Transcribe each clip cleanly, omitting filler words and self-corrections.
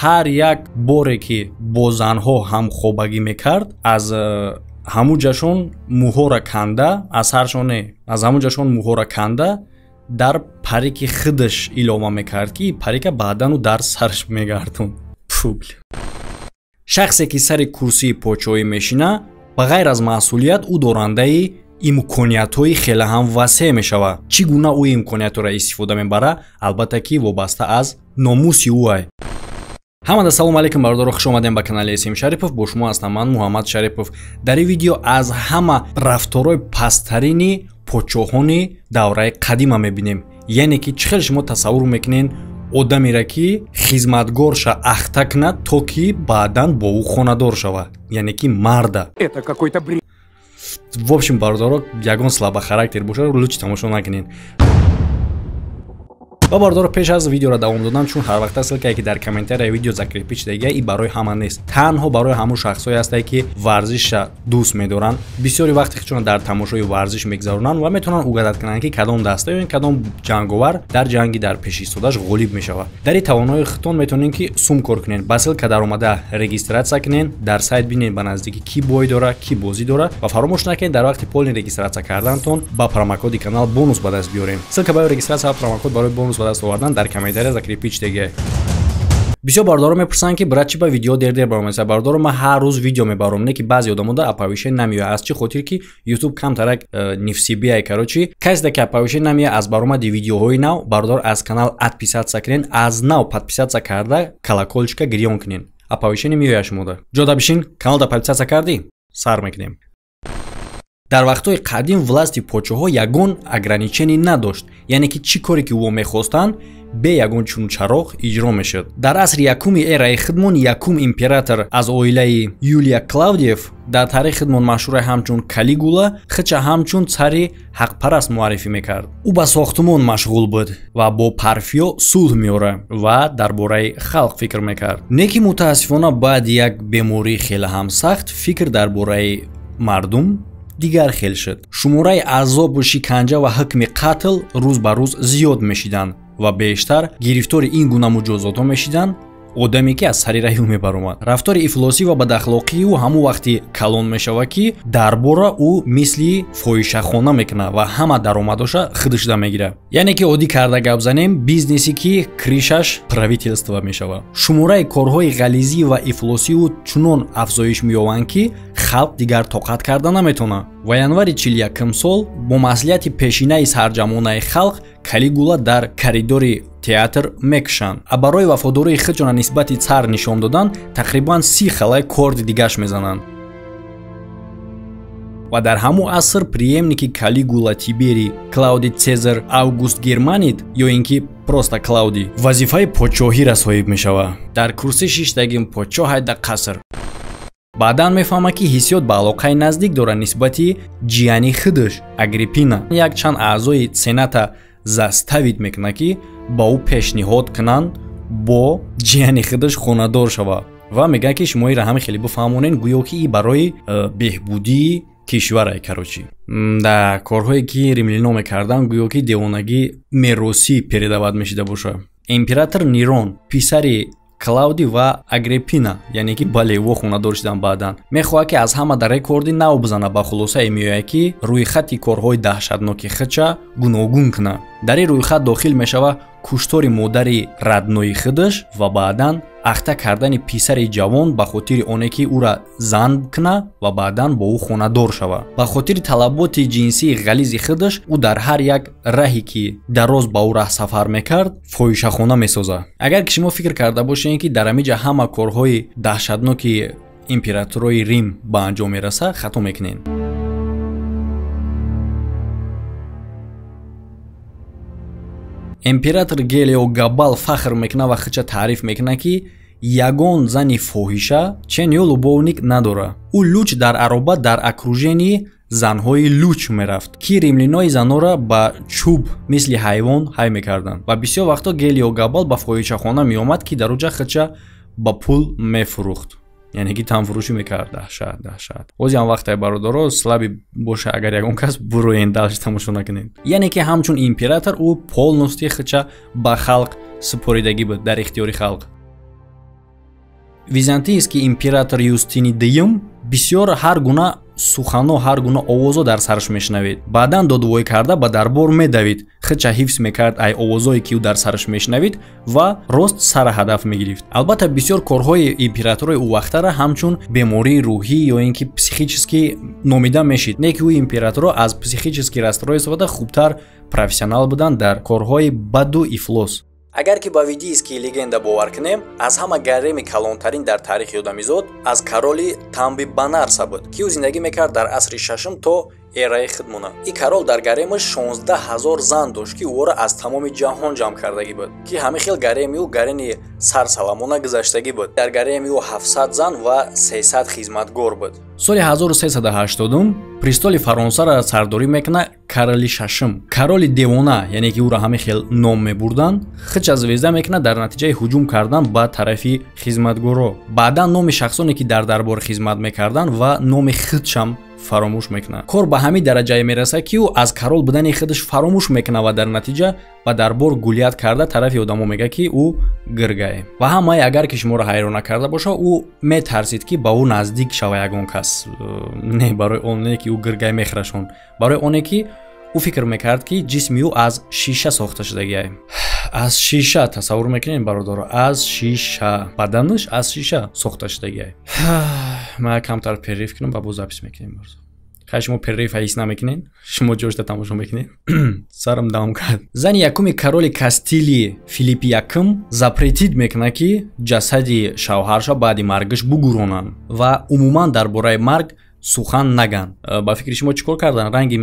Ҳар як боре ки бо занҳо ҳамхобагӣ мекард, аз ҳамун ҷашон мӯҳора канда, аз ҳаршон не, аз ҳамун ҷашон мӯҳора канда дар парики худаш илова мекард, ки парика баъдану дар сараш мегардон. Пул. Шахсе ки сари курсии подшоҳӣ мешина, ба ғайр аз масъулият ӯ дорандаи имкониятҳои хеле ҳам васеъ мешавад. Чӣ гуна ӯ имкониятҳоро истифода мебарад, албатта ки вобаста аз номуси ӯ. Ҳамада салом алейкум бародаро, хуш омадем ба канали СМ Шарипов. Бо шумо ҳастам ман Муҳаммад Шарипов. Дар ин видео аз ҳама рафторҳои пасттарини подшоҳони давраи қадима мебинем. Яъне ки чӣ хел шумо тасаввур мекунед одамеро ки хизматгорша ахта кунад, то ки баъдан бо ӯ хонадор шавад, яъне ки марда. Это какой-то бред. В общем, бародаро, ягон слабохарактер бошад, лучше тамошо накунед. Ва бародаро, пеш аз видеоро давом додан, чун ҳар вақта ссылкае ки дар комментарияи видео закрепить шудагия, и барои ҳама нест, танҳо барои ҳамон шахсҳое ҳастае ки варзиша дӯст медоранд, бисёри вақти худшон дар тамошои варзиш мегузаронанд ва метавонанд угадат кунанд ки кадом даста ё кадом ҷанговар дар ҷанги дар пеш истодааш ғолиб мешавад. Дар ин тавонои худтон метавонед ки сум кор кунед, ба ссылка даромада регистратсия кунед, дар сайт бинед ба наздикӣ ки бой дора, ки бозӣ дора ва фаромӯш накунед дар вақти полный регистратсия кардантон ба промокоди канал бонус ба даст биёред. Ссылка барои регистратсия ва промокод барои бонус ба даст овардан дар комментария закрепить шудагия. Бисёр бародаро мепурсанд ки брат, чӣ ба видео дер-дер баромеса? Бародаро, ман ҳар рӯз видео мебаром, не ки баъзе одамода оповещение намеояд. Аз чӣ хотир ки YouTube камтарак нефсибиай, короче, касе ки оповещение намеояд аз баромади видеоҳои нав, бародар, аз канал отписаться кунед, аз нав подписаться карда колокольчика гирён кунед, оповещение меояд шумода. Ҷода бишин, каналда подписаться кардӣ, сар мекунем. Дар вақтҳои қадим власти подшоҳҳо ягон ограничение надошт, яъне ки чӣ коре ки ӯ мехостанд бе ягон чуну чароғ иҷро мешуд. Дар асри якуми эраи худмон якум император аз оилаи Юлия Клавдиев дар таърихи худмон машҳура ҳамчун Калигула худша ҳамчун цари ҳақпараст муаррифӣ мекард. Ӯ ба сохтумон машғул буд ва бо парфиё сулҳ меорад ва дар бораи халқ фикр мекард. Не ки мутаассифона баъди як бемории хеле ҳам сахт фикр дар бораи мардум дигар хел шуд. Шумораи азобу шиканҷа ва ҳукми қатл рӯз ба рӯз зиёд мешиданд ва бештар гирифтори ин гуна муҷозотҳо мешиданд одаме ки аз сари раҳи ӯ мебаромад. Рафтори ифлосӣ ва бадахлоқии ӯ ҳамон вақти калон мешавад ки дарбора ӯ мисли фоҳишахона мекунад ва ҳама даромадоша худашда мегирад. Яъне ки оддӣ карда гап занем, бизнесе ки кришаш правительство мешавад. Шумораи корҳои ғализӣ ва ифлосии ӯ чунон афзоиш меёбанд ки халқ дигар тоқат карда наметавонад. Ва январи 41 сол бо маслиҳати пешинаи сарҷамонаи халқ Калигула дар коридори театр мекушанд. А барои вафодории худшона нисбати цар нишон додан тақрибан 30 халаи корди дигаш мезананд. Ва дар ҳамон аср преемники Калигула Тибери Клавдий Цезар Август Германид ё ин ки просто Клавдий вазифаи подшоҳиро соҳиб мешавад. Дар курсӣ шиштагим подшоҳ дар қаср. Баъдан мефаҳмад ки ҳиссиёт ба алоқаи наздик дорад нисбати ҷияни худаш Агриппина. Якчанд аъзои сената заставид мекунад ки ба ӯ пешниҳод кунанд бо ҷияни худаш хонадор шавад ва мегӯяд ки шумо инро ҳами хеле бифаҳмонед, гӯё ки и барои беҳбудии кишварай. Короче, дар корҳое ки римлино мекарданд, гӯё ки девонагӣ меросӣ передават мешида бошад. Император Нерон, писари Клавдий ва Агриппина, яъне ки бале ӯ хонадор шудан баъдан, мехоҳад ки аз ҳама дар рекорди нав бизанад. Ба хулосае меояд ки рӯйхати корҳои даҳшатноки худша гуногун кунад. Дар ин рӯйхат дохил мешавад куштори модари раднои худаш ва баъдан ахта кардани писари ҷавон ба хотири оне ки ӯра зан кунад ва баъдан бо ӯ хонадор шавад. Ба хотири талаботи ҷинсии ғализи худаш ӯ дар ҳар як раҳе ки дароз ба ӯ раҳ сафар мекард фоҳишахона месозад. Агар ки шумо фикр карда бошед ки дар ҳамин ҷа ҳама корҳои даҳшатноки императорои Рим ба анҷом мерасад, хато мекунед. Император Гелиогабал фахр мекунад ва худша таъриф мекунад ки ягон зани фоҳиша чен ё любовник надорад. Ӯ луч дар ароба дар окружении занҳои луч мерафт, ки римлинои занора ба чӯб мисли ҳайвон ҳай мекарданд. Ва бисёр вақтҳо Гелиогабал ба фоҳишахона меомад ки дар оҷа худша ба пул мефурӯхт. Яъне ки танфурӯшӣ мекард. Даҳшат, даҳшат. Боз ҳам вақте бародаро слаби боша, агар ягон кас буроен дальше тамошо накунед. Яъне ки ҳамчун император ӯ полностью худша ба халқ супоридагӣ буд, дар ихтиёри халқ. Византийский император Юстини Дуюм бисёр ҳар гуна сухано, ҳар гуна овозо дар сараш мешунавид. Баъдан додвой карда ба дарбор медавид, худша ҳифз мекард ай овозое, ки ӯ дар сараш мешунавид, ва рост сара ҳадаф мегирифт. Албатта, бисёр корҳои императорои ӯ вақтара ҳамчун бемории рӯҳӣ ё ин ки психически номида мешид, не ки ӯ императоро аз психически расстройства хубтар профессионал буданд дар корҳои баду ифлос. Агар ки ба ведийский легенда бовар кунем, аз ҳама гареми калонтарин дар таърихи одамизод аз короли Тамби Банарса буд, ки ӯ зиндагӣ мекард дар асри шашум то эраи худмона. Ин корол дар гаремаш 16 000 зан дошт, ки ӯро аз тамоми ҷаҳон ҷамъ кардагӣ буд, ки ҳамин хел гареми ӯ гареми сарсаламона гузаштагӣ буд. Дар гареми ӯ 700 зан ва 300 хизматгор буд. Соли 1380 престоли Фаронсаро сардорӣ мекунад Карли Шашум. Короли девона, яъне ки ӯро ҳамин хел ном мебурданд, худша звезда мекунад дар натиҷаи ҳуҷум кардан ба тарафи хизматгоро. Баъдан номи шахсоне, ки дар дарбор хизмат мекарданд, ва номи худшам фаромӯш мекунад. Кор ба ҳамин дараҷае мерасад, ки ӯ аз корол будани худаш фаромӯш мекунад ва дар натиҷа ба дарбор гулять карда тарафи одамо мегӯяд, ки ӯ гиргае. Ва ҳамаи агар ки шуморо ҳайрон накарда бошад, ӯ метарсид, ки ба ӯ наздик шава ягон кас. Не барои он не ки ӯ гиргай мехӯрашон, барои оне ки ӯ фикр мекард, ки ҷисми ӯ аз шиша сохта шудагиае. Аз шиша, тасаввур мекунед, бародаро, аз шиша, баданаш аз шиша сохта шудагиае. Ман камтар перерыв кунам ва боз запись мекунем. Хай, шумо перерыв ҳис намекунед, шумо ҷошта тамошо мекунед. Сарам давом кард. Зани якуми короли Кастилии Филиппи Якум запретить мекунад, ки ҷасади шавҳарша баъди маргаш бугуронанд ва умуман дар бораи марг сухан наган. Ба фикри шумо, чӣ кор кардан? Ранги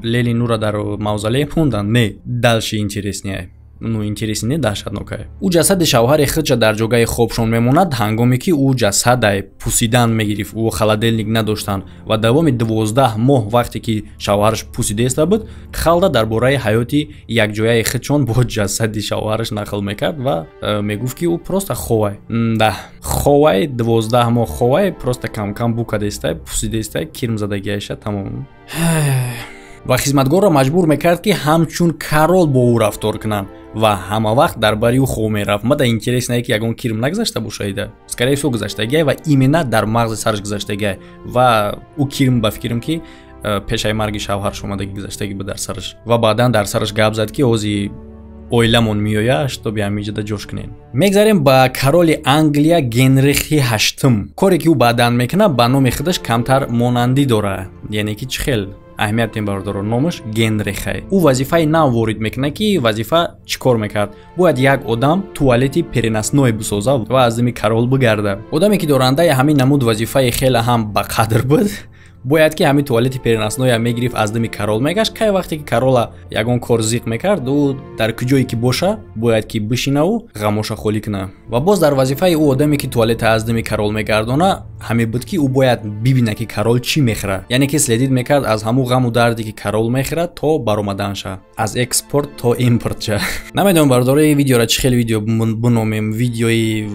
Лели Нура дар мавзолей хондан? Не, дальше интереснее. Ну, интересный не, даҳшатнокае. Ӯ ҷасади шавҳари худша дар ҷогаи хобшон мемонад. Ҳангоме ки ӯ ҷасадай пусидан мегирифт, ӯ холодильник надоштанд, ва давоми 12 моҳ, вақте ки шавҳараш пусидаиста буд, халда дар бораи ҳаёти якҷояи худшон бо ҷасади шавҳараш нақл мекард ва мегуфт, ки ӯ просто ховай да ховай, 12 моҳ ховай, просто камкам букадаистай, пусидаистай, кирм задагиаша, тамом. Ва хизматгорро маҷбур мекард, ки ҳамчун корол бо ӯ рафтор кунанд, ва ҳама вақт дар бари ӯ хоб мерафт. Мада интересно, ки ягон кирм нагузашта бошаида. Скорее всего, гузаштагиай ва именно дар мағзи сараш гузаштагиай, ва ӯ кирм, ба фикрам, ки пешаи марги шавҳарш омадаги гузаштагӣ буд дар сараш. Ва баъдан дар сараш гап зад, ки ози оиламон меояд, чтобы ҳамиҷода ҷош кунем. Мегзарем ба короли Англия Генрихи Ҳаштум. Коре ки ӯ баъдан мекунад, ба номи худаш камтар монандӣ дорад, яъне ки чӣ хел аҳамият дем, бародаро, номаш Генрихай. Ӯ вазифаи нав ворид мекунад, ки вазифа чӣ кор мекард? Бояд як одам туалети переносной бисоза ва аз дими корол бигарда. Одаме, ки дорандаи ҳамин намуд вазифаи хеле ҳам ба қадр буд, бояд ки ҳамин туалети переносной я мегирифт, аз дими корол мегашт. Кай вақте ки корола ягон кор зиқ мекард, ӯ дар куҷое ки боша, бояд ки бишинаву ғамоша холӣ куна. Ва боз дар вазифаи ӯ одаме, ки туалета аз дими корол мегардона, ҳамин буд, ки ӯ бояд бибина, ки корол чӣ мехӯрад, яъне ки следить мекард аз ҳамун ғаму дарде, ки корол мехӯрад, то баромаданша, аз экспорт то импортша. Намедонам, бародарои, видеора чӣ хел видео биномем: видеои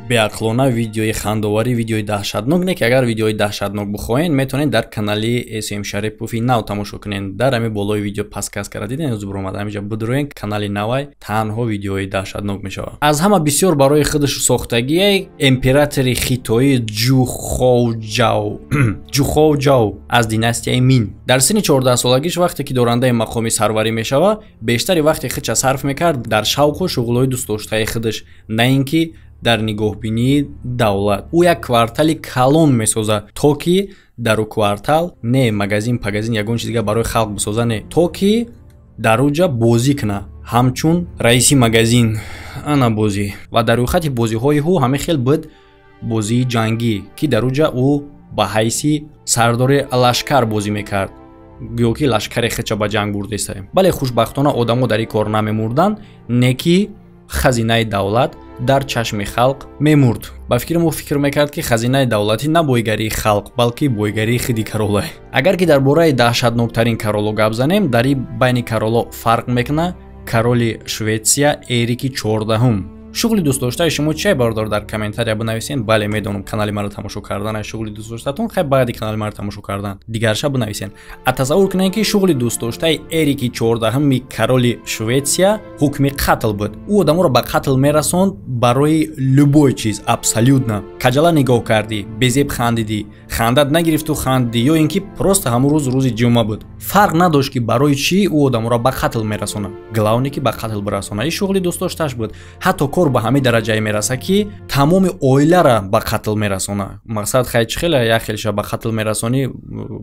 беақлона, видеои хандоварӣ, видеои даҳшатнок. Не ки агар видеои даҳшатнок бихоҳед, метавонед дар канали СМ Шарипови нав тамошо кунед. Дар ҳамин болои видео подсказка ра дидем, зубр омада, ҳаминҷа бидроен, канали навай танҳо видеои даҳшатнок мешавад. Аз ҳама бисёр барои худаш сохтагие императори хитоӣ Ҷухоуҷао аз династияи Мин. Дар синни 14-солагиш, вақте ки дорандаи мақоми сарварӣ мешавад, бештари вақти худша сарф мекард дар шавқу шуғлҳои дӯстдоштаи худаш, на ин ки дар нигоҳбинии давлат. Ӯ як квартали калон месозад, то ки дар ӯ квартал не магазин пагазин, ягон чиз дига барои халқ бисоза, не, то ки дар уҷа бозӣ куна ҳамчун раиси магазин. Ана бозӣ. Ва дар рӯйхати бозиҳои ӯ ҳамин хел буд бозии ҷангӣ, ки дар уҷа ӯ ба ҳайси сардори лашкар бозӣ мекард, гӯё ки лашкаре худша ба ҷанг бурдеста. Бале, хушбахтона, одамо дар ин кор намемурданд, не ки хазинаи давлат дар чашми халқ мемурд. Ба фикрам, ӯ фикр мекард, ки хазинаи давлатӣ на бойгарии халқ, балки бойгарии худи короле. Агар ки дар бораи даҳшатноктарин короло гап занем, дар ин байни короло фарқ мекунад короли Шветсия Эрики 14-ум. Шуғли дӯстдоштаи шумо чие, бародар, дар комментария бинависен. Бале, медонам, канали маро тамошо кардан шуғли дӯстдоштатон. Хай, баъди канали маро тамошо кардан дигарша бинависен. А тасаввур кунед, ки шуғли дӯстдоштаи Эрики 14-уми, короли Шветсия, ҳукми қатл буд. Ӯ одаморо ба қатл мерасонд барои любой чиз, абсолютно. Каҷала нигоҳ кардӣ, безеб хандидӣ, хандат нагирифту хандидӣ, ё ин ки просто ҳамун рӯз рӯзи ҷумъа буд, фарқ надошт, ки барои чӣ ӯ одаморо ба қатл мерасонад, главное, ки ба қатл бирасонад. Ин шуғли дӯстдошташ буд. Ҳатто кор ба ҳамин дараҷае мераса, ки тамоми оилара ба қатл мерасонад. Мақсад, хай, чӣ хеле як хелша ба қатл мерасонӣ,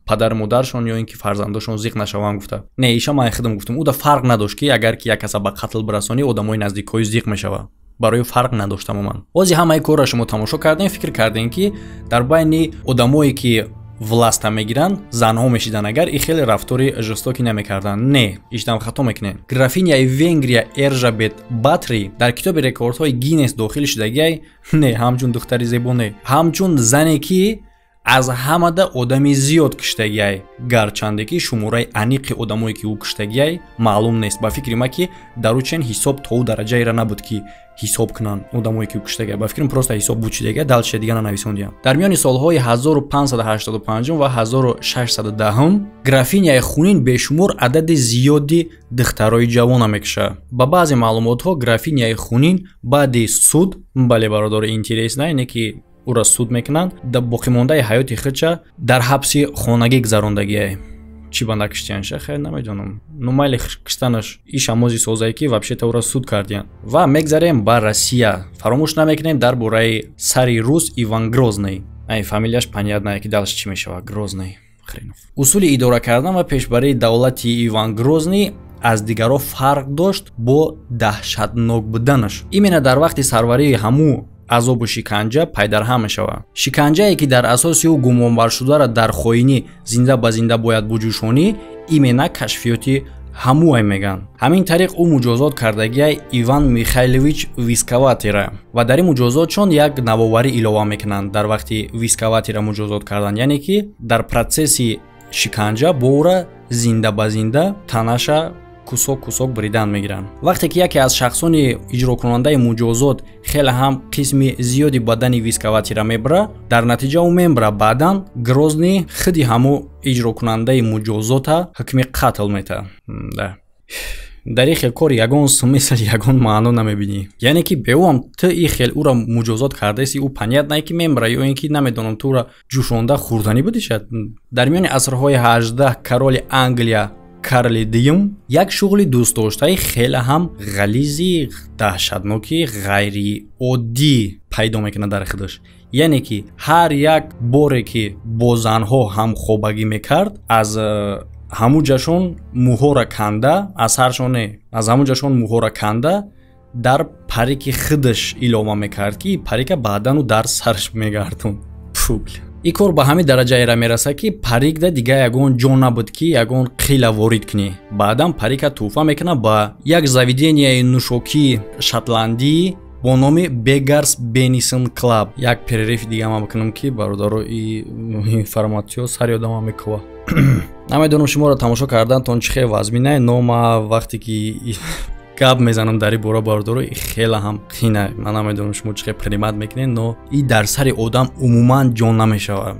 падару модаршон ё ин ки фарзандошон зиқ нашаванд гуфта? Не, иша ман худам гуфтам. Ӯда фарқ надошт, ки агар ки як каса ба қатл бирасонӣ, одамои наздикҳои зиқ мешавад, барои фарқ надошт тамоман. Бози ҳамаи корро шумо тамошо кардем, фикр кардем, ки дар байни одамое, ки власта мегиранд, занҳо мешидан, агар и хеле рафтори жестокий намекарданд. Не, иштам хато мекунем. Графиняи Венгрия Эржабет Батри дар китоби рекордҳои Гиннес дохил шудагиай не ҳамчун духтари зебо, не, ҳамчун зане, ки аз ҳамада одами зиёд киштагиай, гарчанде ки шумораи аниқи одамое, ки ӯ киштагиай, маълум нест. Ба фикри ма, ки дар ӯ чен ҳисоб то ӯ дараҷаеро набуд, ки ҳисоб кунанд одамое, ки ӯ киштагиай. Ба фикрам, просто ҳисоб буд шидагиай, дальше дига нанависондиям. Дар миёни солҳои 1585 ва 1610 графиняи хунин бешумор адади зиёди духтарои ҷавона мекушад. Ба баъзе маълумотҳо, графиняи хунин баъди суд, бале, бародари, интересно, ине ки ӯро суд мекунанд, дар боқимондаи ҳаёти худша дар ҳабси хонагӣ гузарондагиай. Чӣ ба накиштиянша, хеле намедонам. Ну майли, киштанаш иш амози созае, ки вообще-то ӯро суд кардиянд. Ва мегзарем ба Россия. Фаромӯш намекунем дар бораи сари рус Иван Грозный. Ай, фамилияш понятно, ки дальше чӣ мешавад. Грозный хренов. Усули идора кардан ва пешбарии давлати Иван Грозный аз дигарҳо фарқ дошт бо даҳшатнок буданаш. Именно дар вақти сарварии ҳамӯ азобу шиканҷа пайдарҳам мешавад. Шиканҷае, ки дар асоси ӯ гумонбаршударо дар хоинӣ зинда ба зинда бояд буҷӯшонӣ, именно кашфиёти ҳамуай мегӯянд. Ҳамин тариқ ӯ муҷозот кардагиай Иван Михайлович Висковатира ва дар ин муҷозотшон як навоварӣ илова мекунанд дар вақти Висковатира муҷозот кардан, яъне ки дар процесси шиканҷа бо ӯра зинда ба зинда танаша кусок кусок бридан мегиранд. Вақте ки яке аз шахсони иҷрокунандаи муҷозот хеле ҳам қисми зиёди бадани Висковатира мебара, дар натиҷа ӯ мембара. Баъдан Грозный худи ҳаму иҷрокунандаи муҷозота ҳукми қатл метаҳад. Дар ин хел кор ягон смысл, ягон маъно намебинӣ, яъне ки беӯам ту ин хел ӯро муҷозот кардаеси, ӯ понятно, ки мембара, ё ин ки намедонам, ту ӯра ҷӯшонда хӯрданӣ будишад. Дар миёни асрҳои 18 короли Англия Карли Дуюм як шуғли дӯстдоштаи хеле ҳам ғализи, даҳшатноки, ғайриоддӣ пайдо мекунад дар худаш, яъне ки ҳар як боре, ки бо занҳо ҳамхобагӣ мекард, аз ҳамун ҷашон мӯҳора канда, аз ҳаршон не, аз ҳамун ҷашон мӯҳора канда дар парики худаш илова мекард, ки парика баъдану дар сараш мегардонд. Ин кор ба ҳамин дараҷаеро мерасад, ки парикда дига ягон ҷо набуд, ки ягон қила ворид кунӣ. Баъдан парика тӯҳфа мекунад ба як заведенияи нӯшокии шотландӣ бо номи Beggars Benison Club. Як перерыв и дига ман бикунам, ки, бародаро, информатсиё сари одама мекува. Намедонам, шуморо тамошо кардантон чӣ хел вазминае, но ма вақте ки гап мезанам дар ин бора, бародаро, хеле ҳам қина. Ман намедонам, шумо чӣ хел принимать мекунед, но и дар сари одам умуман ҷо намешавад.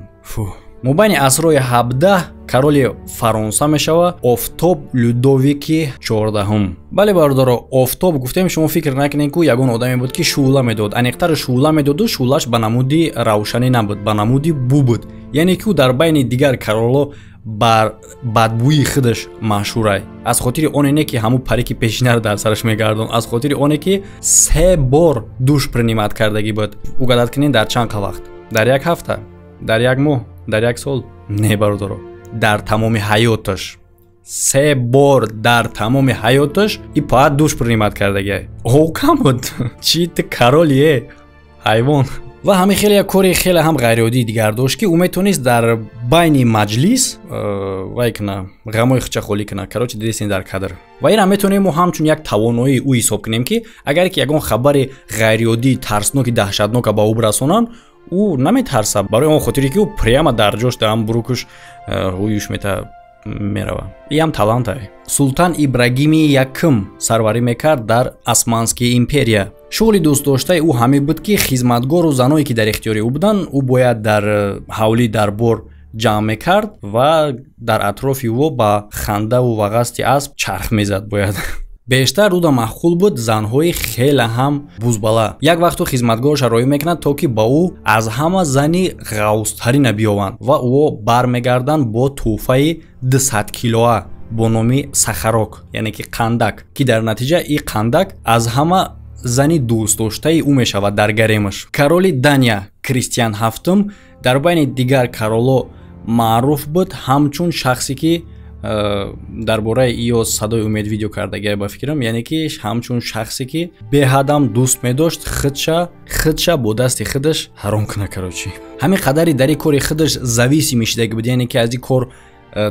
Мобайни асрҳои 17 короли Фаронса мешавад Офтоб Людовики 14-ум. Бале, бародаро, Офтоб гуфтем, шумо фикр накунед, ку ягон одаме буд, ки шӯъла медод. Аниқтар, шӯъла медоду шӯълаш ба намуди равшанӣ набуд, ба намуди бӯ буд, яъне ки ӯ дар байни дигар короло бар бадбӯии худаш машҳурай. Аз хотири оне не, ки ҳамун парики пешинаро дар сараш мегардон, аз хотири оне, ки се бор душ принимать кардагӣ буд. Угадать кунед, дар чанд вақт? Дар як ҳафта, дар як моҳ, дар як сол? Не, бародаро, дар тамоми ҳаёташ се бор. Дар тамоми ҳаёташ и паат душ принимать кардагиай. Ҳокам буд чӣ? Ту королие, ҳайвон. Ва ҳамин хеле як кори хеле ҳам ғайриоддии дигар дошт, ки ӯ метавонист дар байни маҷлис вай куна, ғамои худша холӣ куна. Короче, дидесен дар кадр. Ва инам метавонем мо ҳамчун як тавоноии ӯ ҳисоб кунем, ки агар ки ягон хабари ғайриоддии, тарсноки, даҳшатнока ба ӯ бирасонанд, ӯ наметарсад, барои он хотире ки ӯ прямо дар ҷош даам бурукуш ҳуюш мета. мерава. Иам талантай. Султан Ибрагими якум сарварӣ мекард дар Османская империя. Шуғли дӯстдоштаи ӯ ҳамин буд, ки хизматгору заное, ки дар ихтиёри ӯ буданд, ӯ бояд дар ҳавлии дарбор ҷамъ мекард ва дар атрофи ӯ ба хандаву вағасти асп чарх мезад бояд. Бештар рӯда маъқул буд занҳои хеле ҳам бузбала. Як вақту хизматгорша роӣ мекунад, то ки ба ӯ аз ҳама зани ғавзтарина биёванд ва ӯ бармегарданд бо тӯҳфаи 200 килоа бо номи сахарок, яъне ки қандак, ки дар натиҷа и қандак аз ҳама зани дӯстдоштаи ӯ мешавад дар гаремаш. Короли Дания Кристиан ҳафтум дар байни дигар короло маъруф буд ҳамчун шахсе, ки дар бораи иё садои умед видео кардагия ба фикрам, яъне ки ҳамчун шахсе, ки беҳадам дӯст медошт худша бо дасти худаш ҳаром куна. Короче, ҳамин қадари дар ин кори худаш зависимый шидаги буд, яъне ки аз ин кор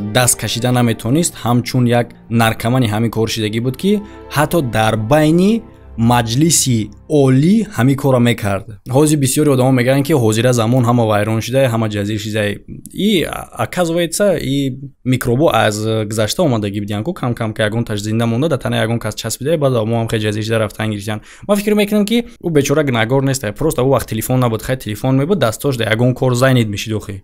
даст кашида наметонист, ҳамчун як наркомани ҳамин кор шидагӣ буд, ки ҳатто дар байни маҷлиси олӣ ҳамин корро мекард. Ҳозир бисёри одамо мегӯянд, ки ҳозира замон ҳама вайрон шудае, ҳама ҷазир шудае. И оказывается, и микробо аз гузашта омадагӣ будиянд ку, кам кам ки ягон таш зинда монда, дар тана ягон кас часпидае, баъд мо ҳам хеле ҷазир шуда рафтан гирифтиянд. Ман фикр мекунам, ки ӯ бечора гунаҳгор нестае, просто ӯ вақт телефон набуд. Хай, телефон мебуд, дастош дар ягон кор занят мешид охи.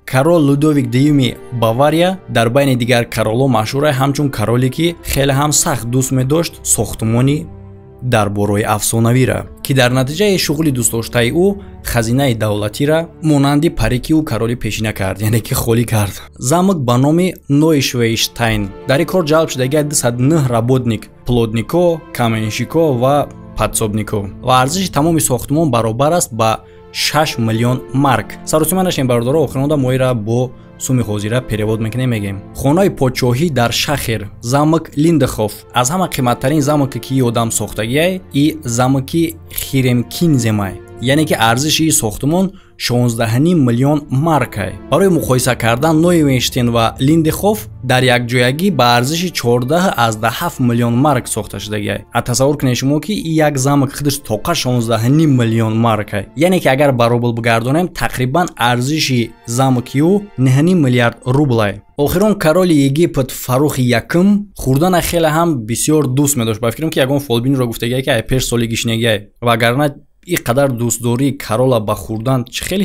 Корол Людовик дуюми Бавария дар байни дигар короло машҳур ҳамчун короле, ки хеле ҳам сахт дӯст медошт сохтмони дарборҳои афсонавира, ки дар натиҷаи шуғли дӯстдоштаи ӯ хазинаи давлатира монанди парики ӯ короли пешина кард, яъне ки холӣ кард. Замок ба номи Нойшвейштайн дар ин кор ҷалб шудагиа 209 работник, плотнико, каменщико ва подсобнико, ва арзиши тамоми сохтмон баробар аст ба 6 миллион марк. Саросима нашем, бародаро, охиронда моира бо суми ҳозира перевод мекунем, мегем. Хонаи подшоҳӣ дар шахер, замок Линдехоф, аз ҳама қиматтарин замоке, ки одам сохтагиай, и замоки Хиремкинземай, яъне ки арзиши сохтмон 16,5 миллион маркай. Барои муқоиса кардан, Нойвенштейн ва Линдехоф дар якҷоягӣ ба арзиши 14,7 миллион марк сохта шудагиай. А тасаввур кунед шумо, ки як замок худаш тоқа 16,5 миллион маркай, яъне ки агар ба рубл бигардонем, тақрибан арзиши замоки ӯ 9,5 миллиард рублай. Охирон короли Египет Фарухи якум хӯрдана хеле ҳам бисёр дӯст медошт. Ба фикрам, ки ягон фолбинро гуфтагиай, ки ай пеш соли гишнегиай, вагарна ин қадар дӯстдории корола ба хӯрдан чӣ хеле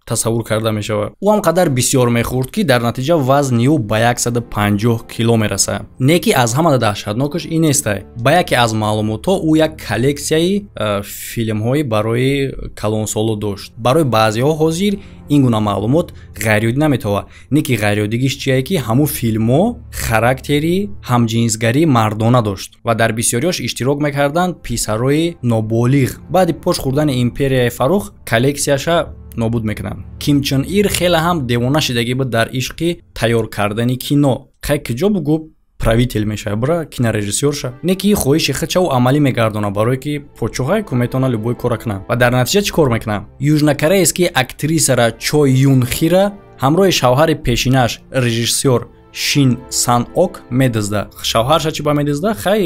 тасаввур карда мешавад. Ӯ ҳам қадар бисёр мехӯрд, ки дар натиҷа вазни ӯ ба 150 кило мерасад. Не ки аз ҳама даҳшатнокаш ин нестай. Ба яке аз маълумотҳо, ӯ як коллексияи филмҳои барои калонсоло дошт. Барои баъзеҳо ҳозир ин гуна маълумот ғайриоддӣ наметавад. Не ки ғайриоддигиш чие, ки ҳамун филмҳо характери ҳамҷинсгарии мардона дошт ва дар бисёриёш иштирок мекарданд писарои ноболиғ. Баъди пош хӯрдани империяи Фарух коллексияша нобуд мекунанд. Ким Чен Ир хеле ҳам девона шидагӣ буд дар ишқи тайёр кардани кино. Хай, киҷо бугӯ правитель мешавад, бира кинорежиссёрша. Не ки хоҳиши худша ӯ амалӣ мегардонад, барое ки подшоҳае ку метавонад любой кора кунад. Ва дар натиҷа чӣ кор мекунад? Южнокорейский актрисара Чой Юн Хира ҳамроҳи шавҳари пешинаш режиссёр Шин Сан Ок медизда. Шавҳарша чӣ ба медизда? Хай,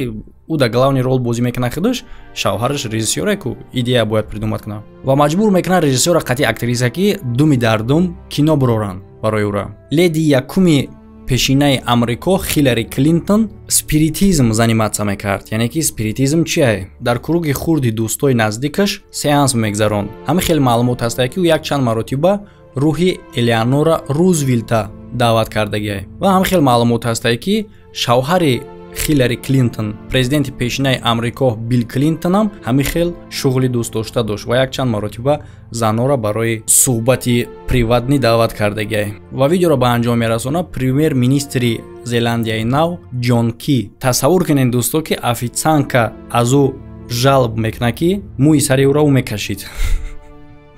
ӯ дар главный рол бозӣ мекунад худаш, шавҳараш режиссёре ку идея бояд придумать кунад. Ва маҷбур мекунад режиссёра қатъи актриса, ки думи дар дум кино бироранд барои ӯра. Леди якуми пешинаи Амрико Хиллари Клинтон спиритизм заниматься мекард. Яъне ки спиритизм чие? Дар круги хурди дӯстои наздикаш сеанс мегзаронд. Ҳамин хел маълумот ҳастае, ки ӯ якчанд маротиба рӯҳи Элеонора Рузвелта даъват кардагиай. Ва ҳамин хел маълумот ҳастае, ки шавҳари Хиллари Клинтон, президенти пешинаи Амрико Билл Клинтонам ҳамин хел шуғли дӯстдошта дошт ва якчанд маротиба занора барои суҳбати приватный даъват кардагиай. Ва видеоро ба анҷом мерасонад премьер-министри Зеландияи Нав Ҷон Ки. Тасаввур кунед, дӯсто, ки официантка аз ӯ жалб мекунад, ки мӯи сари ӯро ӯ мекашид.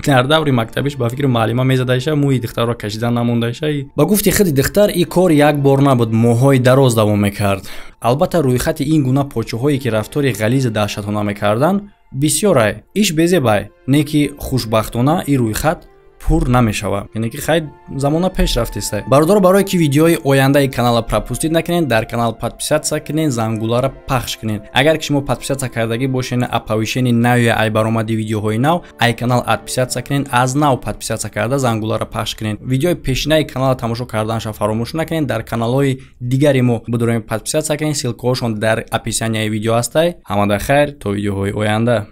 Дар даври мактабиш ба фикри муаллима мезадаиша, мӯи духтарро кашидан намондаиша. Ба гуфти худи духтар, ин кор як бор набуд, моҳҳои дароз давом мекард. Албатта, рӯйхати ин гуна подшоҳое, ки рафтори ғализи даҳшатона мекарданд, бисёрай, иш безебай. Не ки хушбахтона ин рӯйхат пурра нест. Пур намешава, яъне ки хай, замона пеш рафтеста, бародаро. Барое ки видеои ояндаи канала пропустить накунед, дар канал подписаться кунед, зангуларо пахш кунед. Агар ки шумо подписаться кардагӣ бошед, оповещение наёя ай баромади видеоҳои нав. Ай канал отписаться кунед, аз нав подписаться карда, зангуларо пахш кунед. Видеои пешинаи канала тамошо карданаша фаромӯш накунед. Дар каналҳои дигари мо бидорем, подписаться кунед, ссылкаҳошон дар описанияи видео ҳастай. Ҳамада хайр, то видеоҳои оянда.